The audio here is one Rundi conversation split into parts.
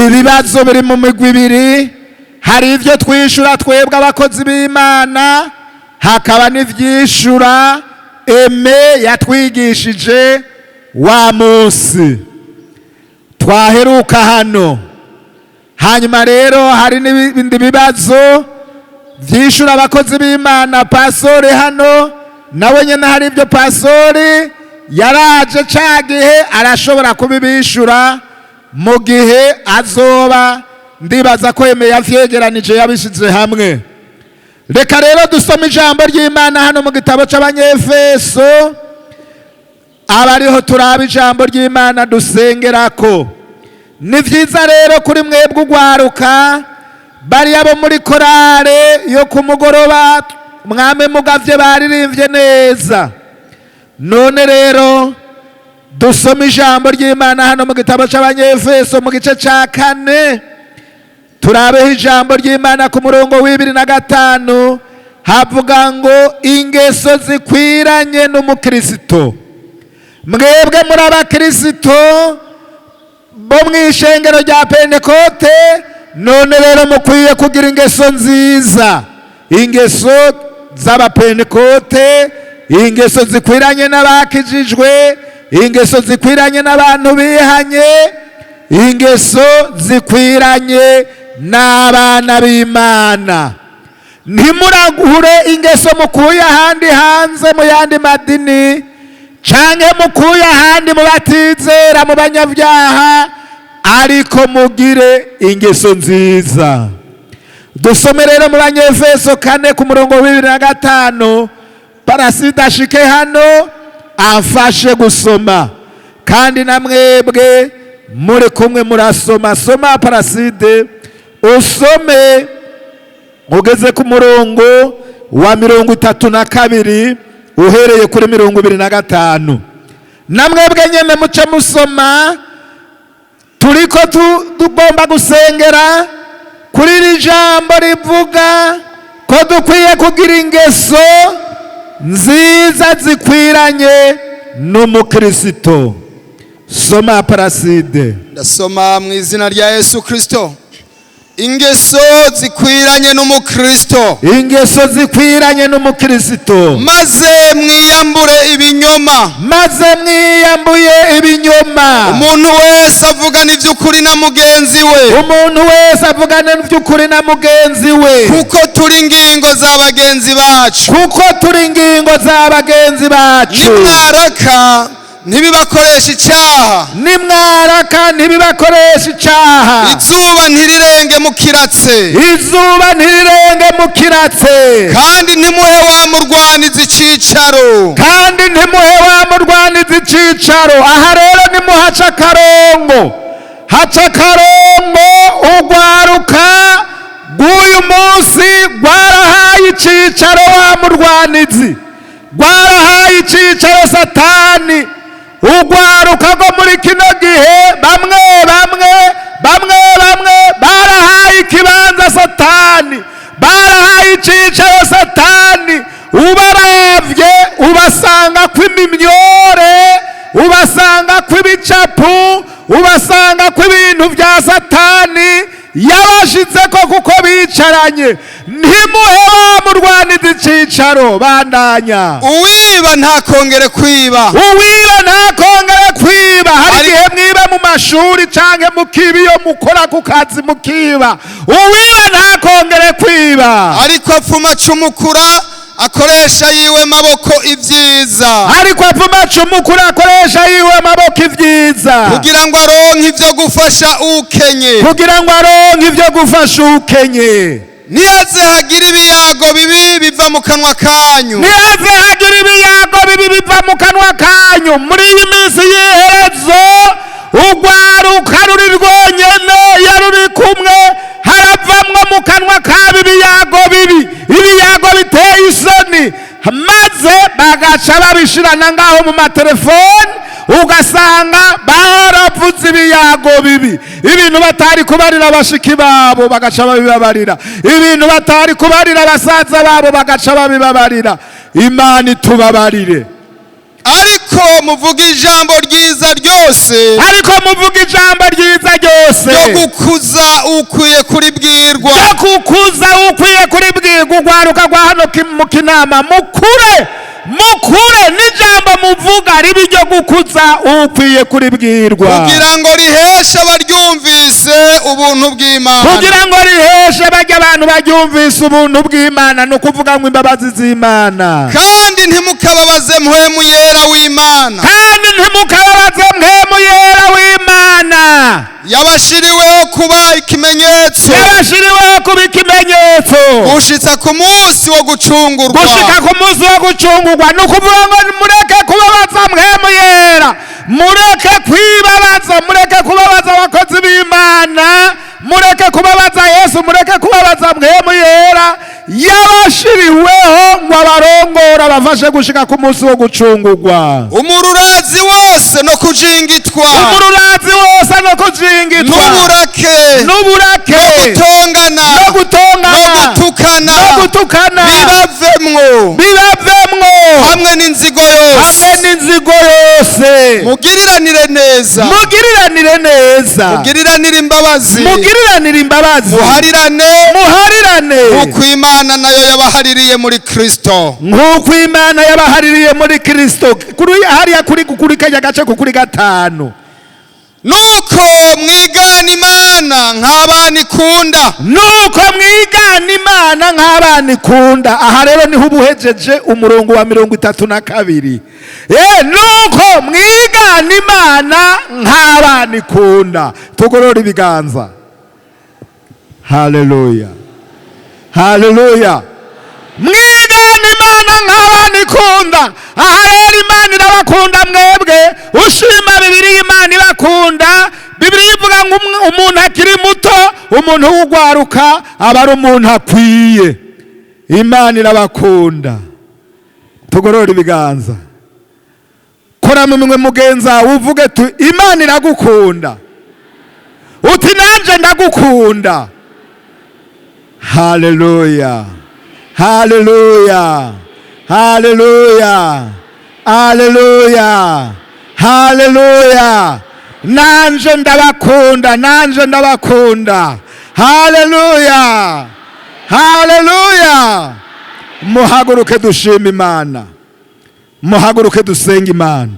Ibibazo biri mu migwi ibiri: hari ibyo twishura twebwe abakozi b'Imana, hakaba n'ivyishura Eme yatwigishije wa munsi twaheruka hano. Hanyuma rero hari n'ibindi bibazo vyishura abakozi b'Imana. Pasori hano nawe nyene hari ibyo pasori yaraje ca gihe arashobora kubibishura mu gihe azoba. Ndibaza ko Eme yavyegeranije, yabishize hamwe. Reka rero dusome ijambo ry'Imana hano mu gitabo c'Abanyefeso, aba ariho turaba ijambo ry'Imana dusengerako. Ni vyiza rero kuri mwebwe ugwaruka, bariya bo muri korale yo ku mugoroba, mwame mugavye, baririmbye neza. None rero dusome ijambo ry'Imana hano mu gitabo c'Abanyefeso mu gice ca 4, turabeho ijambo ry'Imana ku murongo wa 25. Havuga ngo: "Ingeso zikwiranye n'umukristo." Mwebwe muri abakirisito bo mu ishengero rya Pentekote, none rero mukwiye kugira ingeso nziza, ingeso z'abapentekote, ingeso zikwiranye n'abakijijwe, ingeso zikwiranye n'abantu bihanye, ingeso zikwiranye n'abana b'Imana. Ntimurahure ingeso mukuye ahandi hanze mu yandi madini, canke mukuye ahandi mu batizera, mu banyabyaha, ariko mugire ingeso nziza. Dusome rero mu Banyefeso 4 ku murongo wa 25. Parasida ashike hano amfashe gusoma, kandi na mwebwe muri kumwe murasoma. Soma Paraside, usome ugeze ku murongo wa 32, uhereye kuri 25. Na mwebwe nyene muce musoma. Turiko tugomba gusengera kuri iri jambo rivuga ko dukwiye kugira ingeso nziza zikwiranye n'umukristo. Soma Paraside. Ndasoma mu izina rya Yesu Kristo. Ingeso zikwiranye n'umukristo. Ingeso zikwiranye n'umukristo. Maze mwiyambure ibinyoma. Maze mwiyambuye ibinyoma. Umuntu wese avugana iby'ukuri na mugenzi we. Umuntu wese avugana iby'ukuri na mugenzi we. Kuko turi ingingo za bagenzi bacu. Kuko turi ingingo za bagenzi bacu. Nimwaraka ntibibakoresha icyaha. Nimwaraka ntibibakoresha icyaha. Izuba ntirirenge mukiratse. Izuba ntirirenge mukiratse. Kandi ntimuhe wa murwanizi icicaro. Kandi ntimuhe wa murwanizi icicaro. Aha rero nimuhaca akarongo, haca akarongo. Ugwaruka rw'uyu munsi rwarahaye icicaro wa murwanizi, rwarahaye icicaro Satani. Ugwaruka rwo muri kino gihe, bamwe bamwe, bamwe bamwe barahaye ikibanza Satani, barahaye icicaro Satani. Ubaravye ubasanga kw'imimyore, ubasanga kw'ibicapu, ubasanga kw'ibintu bya Satani yabashizeko kuko bicaranye. Ntimuhe wa murwanizi icicaro. Bandanya. Uwiba ntakongere kwiba. Uwiba ntakongere kwiba. Hari igihe mwiba mu mashuri canke mukiba iyo mukora ku kazi, mukiba. Uwiba ntakongere kwiba. Ariko apfuma acumukura, akoresha yiwe maboko ibyiza. Ariko apfuma acumukura, akoresha yiwe amaboko ibyiza. Kugira ngo aronke ibyo gufasha ukenye. Kugira ngo aronke ibyo gufasha ukenye. Ntihaze hagire ibiyago bibi biva mu kanwa kanyu. Ntihaze hagira ibiyago bibi biva mu kanwa kanyu. Muri iyi minsi y'iherezo, ugwaruka ruri rwonyene, iyo ruri kumwe haravamwo mu kanwa kabo ibiyago bibi, ibiyago biteye isoni, maze bagaca babishirana ngaho mu matelefoni, ugasanga baravuze ibiyago bibi, ibintu batari kubarira bashiki babo bagaca babibabarira, ibintu batari kubarira basaza babo bagaca babibabarira. Imana itubabarire. Ariko muvuge ijambo ryiza ryose. Ariko muvuga ijambo ryiza ryose. rwose Ryo gukuza ukwiye kuribwirwa. Ryo gukuza ukwiye kuribwirwa. Urwaruka rwa hano mu Kinama, mukure, mukure n'ijambo muvuga ribe iryo gukuza ukwiye kuribwirwa. Kugira ngo riheshe abaryumvise ubuntu bw'Imana. Kugira ngo riheshe bajya abantu baryumvise ubuntu bw'Imana, ni ukuvuga ngo imbabazi z'Imana. Kandi ntimukababaze Mpwemu Yera w'Imana, Kandi ntimukababaze Mpwemu Yera w'Imana, yabashiriweho kuba ikimenyetso yabashiriweho kuba ikimenyetso gushitsa ku munsi wo gucungurwa. Gushika ku munsi wo gucungurwa. Ni ukuvuga ngo mureke kubabaza Mpwemu Yera, mureke kwibabaza, mureke kubabaza abakozi b'Imana, mureke kubabaza Yesu, mureke kubabaza Mpwemu Yera yabashiriweho ngo abarongora, abafashe gushika ku munsi wo gucungurwa. Umururazi wose no kujingitwa, Umururazi wose no kujingitwa, n'uburake, n'uburake, no gutongana, no gutongana, no gutukana, no gutukana, bibavemwo, bibavemwo, hamwe n'inzigo hamwe yose. n'inzigo yose. Mugiriranire neza, Mugiriranire neza, mugiriranire imbabazi, mugiriranire imbabazi, muharirane, muharirane, nk'uko Imana nayo yabahaririye muri Kristo. Nk'uko Imana yabahaririye muri Kristo. Kuri hariya kuri kajya gace ko kuri 5. Nuko mwigana Imana nk'abana ikunda. Nuko mwigana Imana nk'abana ikunda. Aha rero niho uba uhejeje umurongo wa 32. Nuko mwigana Imana nk'abana ikunda. Tugorora ibiganza. Haleluya, haleluya! Mwigana Imana nk'abana ikunda. Aha rero Imana irabakunda mwebwe. Ushima Bibiri, Imana ibakunda. Bibiri ivuga ngo umuntu akiri muto, umuntu w'ugwaruka, aba ari umuntu akwiye. Imana irabakunda. Tugorora ibiganza. Kora mu minwe mugenza wawe, uvuge tu: "Imana iragukunda." Uti: "Nanje ndagukunda." Haleluya, haleluya, haleluya, haleluya, haleluya! Nanje ndabakunda, nanje ndabakunda. Haleluya, haleluya! Muhaguruke dushima Imana, muhaguruke dusenga Imana,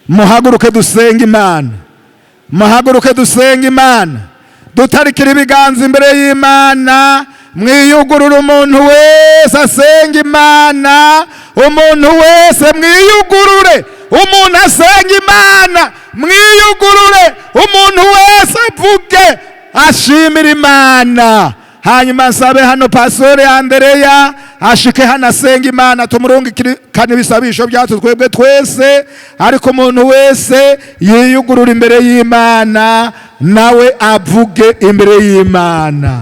muhaguruke dusenga Imana, muhaguruke dusenga Imana. Dutarikira ibiganza imbere y'Imana. Mwiyugurura, umuntu wese asenga Imana. Umuntu wese mwiyugurure, umuntu asenga Imana. Mwiyugurure, umuntu wese avuge, ashimira Imana. Hanyuma nsabe hano Pasore Andereya ashike hano asenga Imana, tumurungikane ibisabisho byacu twebwe twese. Ariko umuntu wese yiyugurura imbere y'Imana, nawe avuge imbere y'Imana.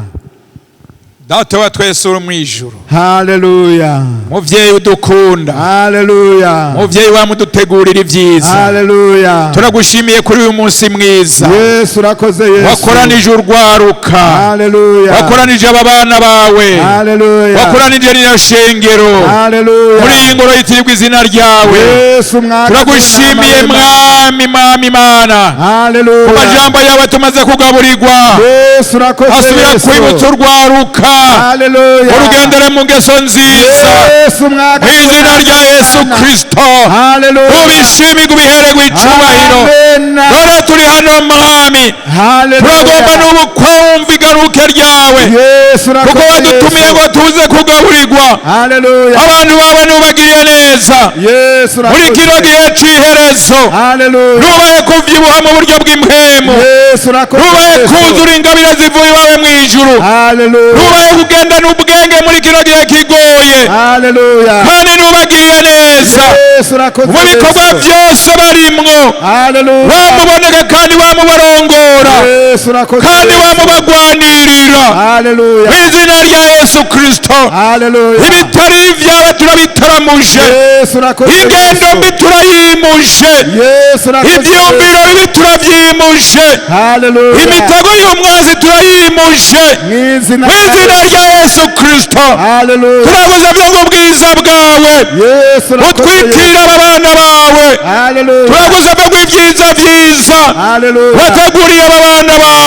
Data wa twese uri mu ijuru, Haleluya. Muvyeyi udukunda, Haleluya. muvyeyi wamudutegurira ibyiza, Haleluya. turagushimiye kuri uyu munsi mwiza Yesu, urakoze Yesu. wakoranije urwaruka, Haleluya. wakoranije aba bana bawe, Haleluya. wakoranije rino shengero Haleluya. muri iyi ngoro yitirirwa izina ryawe. Yesu mwaka. Turagushimiye, Mwami, Mwami Imana, Haleluya. ku majambo yawe tumaze kugaburirwa. Yesu, urakoze Asubira Yesu. kwibutsa urwaruka Haleluya. urugendere mu ngeso nziza. Yesu mwaka. Mu izina rya Yesu Kristo, Haleluya. ubishimirwe, ubihererwe icubahiro. Amen. Dore turi hano, Mwami, Haleluya. turagomba n'ubu kumva igaruke ryawe, Yesu, urakoze kuko wadutumiye Yesu. ngo tuze kugaburirwa. Haleluya. Abantu bawe nubagiriye neza Yesu, muri urakoze. kino gihe c'iherezo. Haleluya. Nubahe kuvyibuha mu buryo bw'impwemu, Yesu, urakoze nubahe Yesu. kuzura ingabire zivuye iwawe mw'ijuru, Haleluya. nubahe kugenda n'ubwenge muri kino gihe kigoye, Haleluya. kandi nubagiriye neza Yesu, urakoze mu bikorwa Yesu. byose barimwo. Haleluya. Wamuboneka kandi wamubarongora, Yesu, urakoze kandi Yesu. wamubagwanirira. Haleluya. Mu izina rya Yesu Kristo, Haleluya. ibitari ibyawe turabitaramuje, Yesu, urakoze ingendo Yesu. mbi turayimuje, Yesu, urakoze ibyumviro Yesu. bibi turabyimuje, Haleluya. imitego y'umwanzi turayimuje, Mu izina mu izina rya Yesu Kristo. Haleluya. Turabuze byo ngo ubwiza bwawe Yesu, urakoze utwikire Yesu. aba bana bawe. Haleluya. Turaguze byo ngo ibyiza byiza Haleluya. wateguriye aba bana bawe.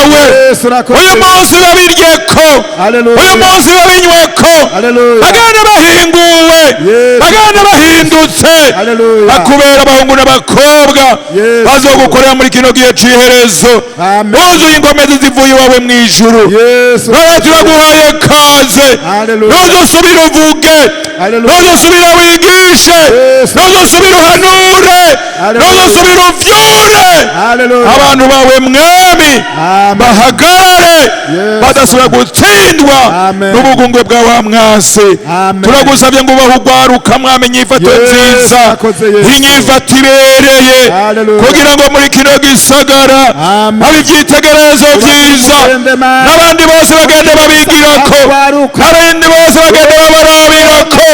Yesu urakoze. Uyu munsi babiryeko. Haleluya. Uyu munsi babinyweko. Haleluya. Bagende bahinguwe. Yesu. Bagende bahindutse. Haleluya. Bakubera abahungu n'abakobwa Yesu. bazogukorera muri kino gihe c'iherezo, Amen. buzuye ingomezi zivuye iwawe mu ijuru. Yesu. None turaguhaye kaze. Haleluya. Ntuzusubire uvuge. Haleluya. Ntuzusubire wigishe. Yesu. Ntuzusubire uhanure. Haleluya. Ntuzusubire uvyure. Haleluya. Abantu bawe, Mwami, Amen. bahagarare, Yes. badasubira gutsindwa Amen. n'ubugungwe bwa wa mwasi. Amen. Turagusabye ngo ubahe ugwaruka, Mwami, inyifato Yes, nziza, urakoze, Yesu. inyifato ibereye, Haleluya. kugira ngo muri kino gisagara Amen. habe ivyitegererezo vyiza, Bagende, Mana. n'abandi bose bagende babigirako, Agwaruka. n'abandi bose bagende babarabirako,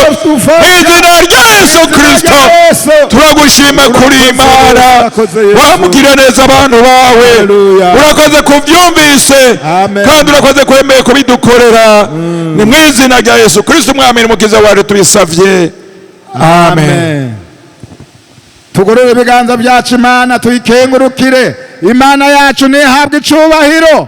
mw'izina rya Yesu Kristo. Yesu. Turagushima kuri Imana. Urakoze, Yesu. Wamugira neza abantu bawe. Haleluya. Urakoze kubyumvise, Amen. kandi urakoze kwemeye kubidukorera. Ni mu izina rya Yesu Kristo, Umwami n'Umukiza wacu, tubisavye, amen. Amen. Tugorore ibiganza byacu, Imana tuyikengurukire. Imana yacu ntihabwe icubahiro.